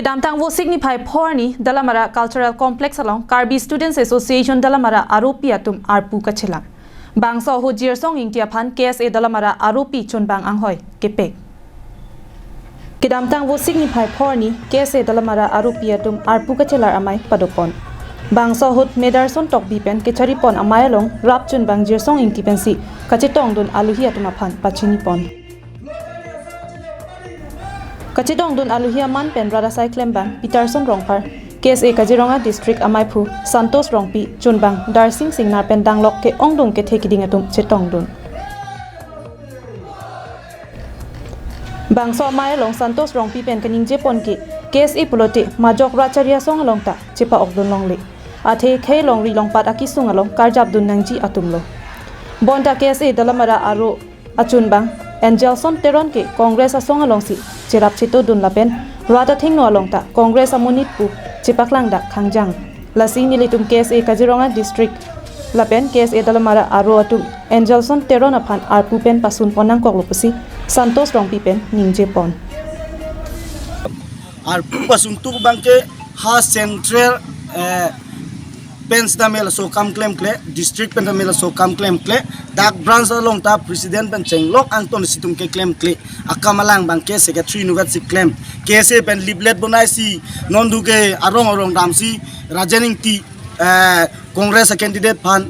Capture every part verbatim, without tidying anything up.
Kedamtang Vosik niphai phor arni Dalamara Cultural Complex along Karbi Students Association Dalamara aropi atum arpu kachelar. Bangso ahut Jirsong Ingti aphan K S A Dalamara aropi chunbang anghoi kepek. Kedamtang Vosik niphai phor arni K S A Dalamara aropi atum arpu kachelar amei padopon. Bangso ahut Medarson Tokbi pen kecharipon amei along rap chunbang Jirsong Ingti pensi kachetongdun aluhi atum aphan pachinipon. Kachetongdun aluhi aman pen rat asai klembang Peterson Rongphar, K S A Kaziranga District ameiphu Santosh Rongpi, chunbang Darsing Singnar pen danglok ke-ongdung kethe kiding atum chetongdun. Bangso amei along Santosh Rongpi pen kaningjepon ke K S A pulote majok rat chari asong along ta chepa-okdun longle. Athe khei longri longpat akisung along karjapdun nangji atumlo. Bonta K S A Dalamara aro achunbang Angelson Teron ke Congress asong alongsi cherap chetodun lapen rat athengno along ta Congress amonit pu chepaklangdak khangjang. Lasi nelitum K S A Kaziranga District lapen K S A Dalamara aro atum Angelson Teron aphan arpu pen pasunpon nangkoklo pusi Santosh Rongpi pen ningjepon. Arpu pasuntu abang ke ha central, eh, pen sitame laso akam klemkle, district pen sitame laso akam klemkle, dak branch along ta president pen chenglok angton situm keklemkle, akam alang abang ke secretary inutvet si klem, K S A pen leaflet bonaisi, non duke arong arong damsi, Rajen Ingti, eh, Congress a candidate aphan,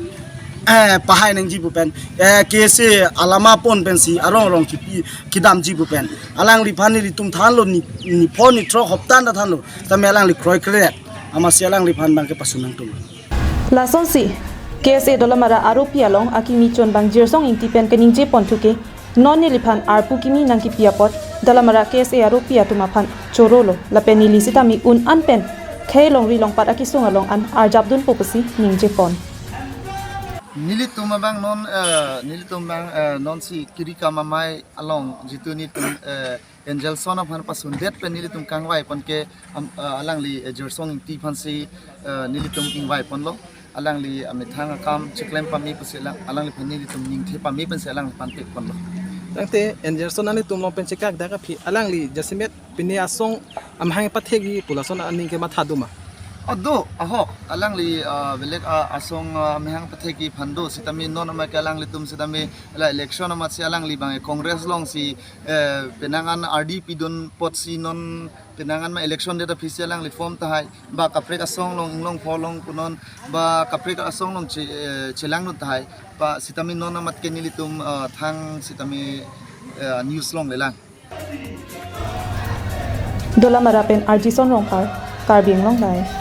eh, pahai nangji pu pen, eh, K S A alama pon pensi arong arong kipi, kedamji pu pen. Alangliphan nelitum thanlo ni, ni phon ni throk hoptan ta thanlo. Tame alangli kroikre. Amatsi alangliphan abang ke pasun nangtum. Lasonsi, K S A Dalamara aropi along akimi chunbang Jirsong Ingti pen kaningjepon thuke, non neliphan arpu kimi nangkipi apot, Dalamara K S A aropi atum aphan chorolo, lapen neli sitame un an pen khei longri longpat akisung along an arjapdunpo pusi ningjepon. Nelitum abang non, eh, nelitum abang, eh, nonsi kiri-kam amei along jitu nelitum, eh, Angelson aphan pasundet pen nelitum kangvaipon ke, am, eh, alangli, eh, Jirsong Ingti aphansi, eh, nelitum ingvaiponlo. Alangli amethang akam cheklem pame pusi alang, alangliphan nelitum ningthe pame pensi alangliphan pekponlo. Tangte Angelson nanglitum along pen chekakdak aphi alangli jasemet pine asong amahang pathekji pu lason aning kematha do ma? Oh, do, ahok, alangli, ah, belek, ah, asong, ah, amahang pathekji aphan do, sitame non amei ke alanglitum sitame la election amatsi alangli abang Congress alongsi, eh, penang an R D pidun apotsi non penang an ma election det aphisi alangli form tahai, ba kaprek asong along inglong pholong punon, ba kaprek asong along che-, eh, chelangdun tahai, ba sitame non amat ke nelitum, ah, thang sitame, eh, news longlelang. Dalamara pen Arjison Rongphar, Karbi Anglong Live.